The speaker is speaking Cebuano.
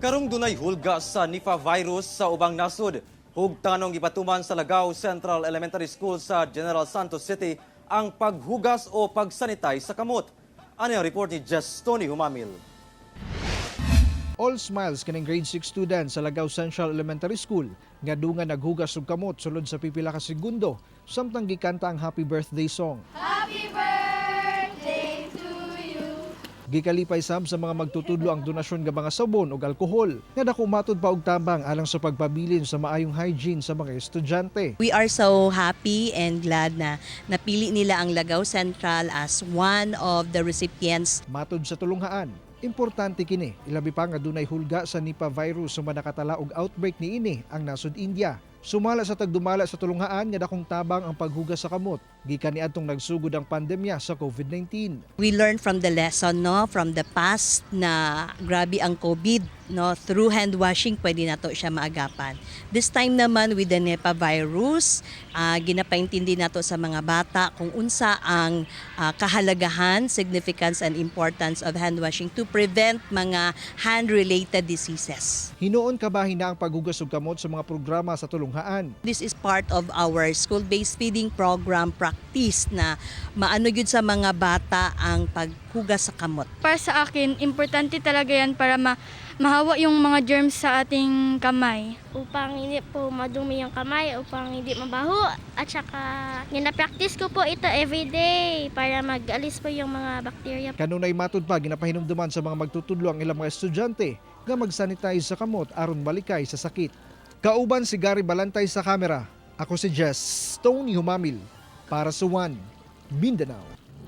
Karong dunay hulga sa Nipah virus sa ubang nasod. Hugtanong gipatuman sa Lagao Central Elementary School sa General Santos City ang paghugas o pagsanitize sa kamot. Ano ang report ni Jess Tony Humamil? All smiles kining grade 6 student sa Lagao Central Elementary School nga dungan naghugas og kamot sulod sa pipila ka segundo samtang gikanta ang happy birthday song. Happy birthday to you. Gikalipay sab sa mga magtutudlo ang donasyon nga mga sabon ug alkohol nga dako matud pa og tabang alang sa pagpabilin sa maayong hygiene sa mga estudyante. We are so happy and glad na napili nila ang Lagao Central as one of the recipients. Matod sa tulunghaan, importante kini, ilabi pa nga dunay hulga sa Nipah virus sa nakatala og outbreak niini ang nasod India. Sumala sa tagdumala sa tulunghaan nga dakong tabang ang paghugas sa kamot gikan niadtong nagsugod ang pandemya sa COVID-19. We learned from the lesson, no, from the past na grabe ang COVID, no, through hand washing pwede nato siya maagapan. This time naman with the Nipah virus, ginapaintindi nato sa mga bata kung unsa ang kahalagahan, significance and importance of hand washing to prevent mga hand-related diseases. Hinuon kabahin na ang paghugas og kamot sa mga programa sa tulunghaan. This is part of our school-based feeding program practice na maano gyud sa mga bata ang paghugas sa kamot. Para sa akin, importante talaga yan para mahawa yung mga germs sa ating kamay. Upang hindi po madumi yung kamay, upang hindi mabaho. At saka, gina-practice ko po ito everyday para mag-alis po yung mga bacteria. Kanunay matud pa ginapahinumduman sa mga magtutudlo ang ilang mga estudyante nga magsanitize sa kamot aron malikay sa sakit. Kauban si Gary Balantay sa kamera. Ako si Jess Tony Humamil para sa One Mindanao.